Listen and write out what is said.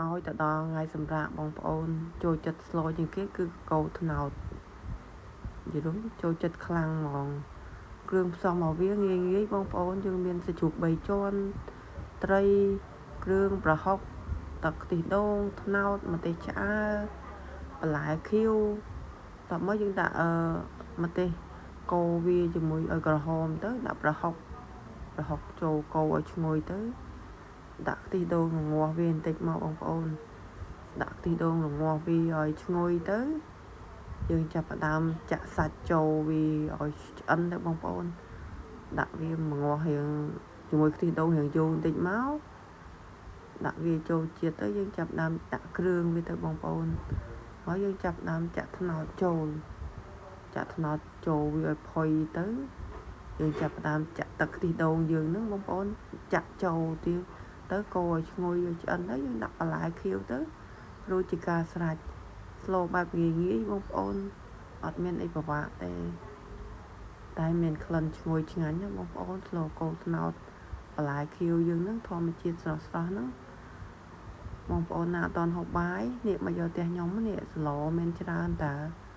ឲ្យទៅដល់ថ្ងៃសម្រាកបងប្អូនចូលចិត្តស្លជាងគេគឺកោត្នោតនិយាយរួមចូលចិត្តខ្លាំងហ្មងគ្រឿងផ្សំរបស់វាងាយងាយបងប្អូនយើងមានសាច់ជ្រូក3ជាន់ត្រីគ្រឿងប្រហុកទឹកខ្ទិះដូងត្នោតម្ទេសឆ្អើរបន្លែខៀវតមកយើងដាក់អឺម្ទេសកូរវាជាមួយឲ្យក្រហមទៅដាក់ប្រហុកប្រហុកចូលកូរឲ្យឈ្ងុយទៅដាក់ខ្ទិះដូងរងាស់វាបន្តិចមកបងប្អូនដាក់ខ្ទិះដូងរងាស់វាឲ្យឈ្ងុយទៅយើងចាប់ផ្ដើមចាក់សាច់ចូលវាឲ្យឆ្អិនទៅបងប្អូនដាក់វាមងាស់រៀងជាមួយខ្ទិះដូងរៀងយូរបន្តិចមកដាក់វាចូលជាតិទៅយើងចាប់ដើមដាក់គ្រឿងវាទៅបងប្អូនហើយយើងចាប់ដើមចាក់ត្នោតចូលចាក់ត្នោតចូលវាឲ្យផុយទៅយើងចាប់ផ្ដើមចាក់ទឹកខ្ទិះដូងយើងហ្នឹងបងប្អូនចាក់ចូលទៀតទៅកូរឲ្យឈ្ងុយឲ្យឆ្អិនទៅយើងដាក់បន្លែខៀវទៅរួចជាការស្រេចស្លបែបងាយងាយបងប្អូនអត់មានអីពិបាកទេតែមានក្លិនឈ្ងុយឆ្ងាញ់ណាបងប្អូនស្លកូរត្នោតបន្លែខៀវយើងហ្នឹងធម្មជាតិស្រស់ស្រស់ហ្នឹងបងប្អូនណាអត់តន់ហូបបាយនេះមកយកផ្ទះខ្ញុំនេះស្លមានច្រើនតើ។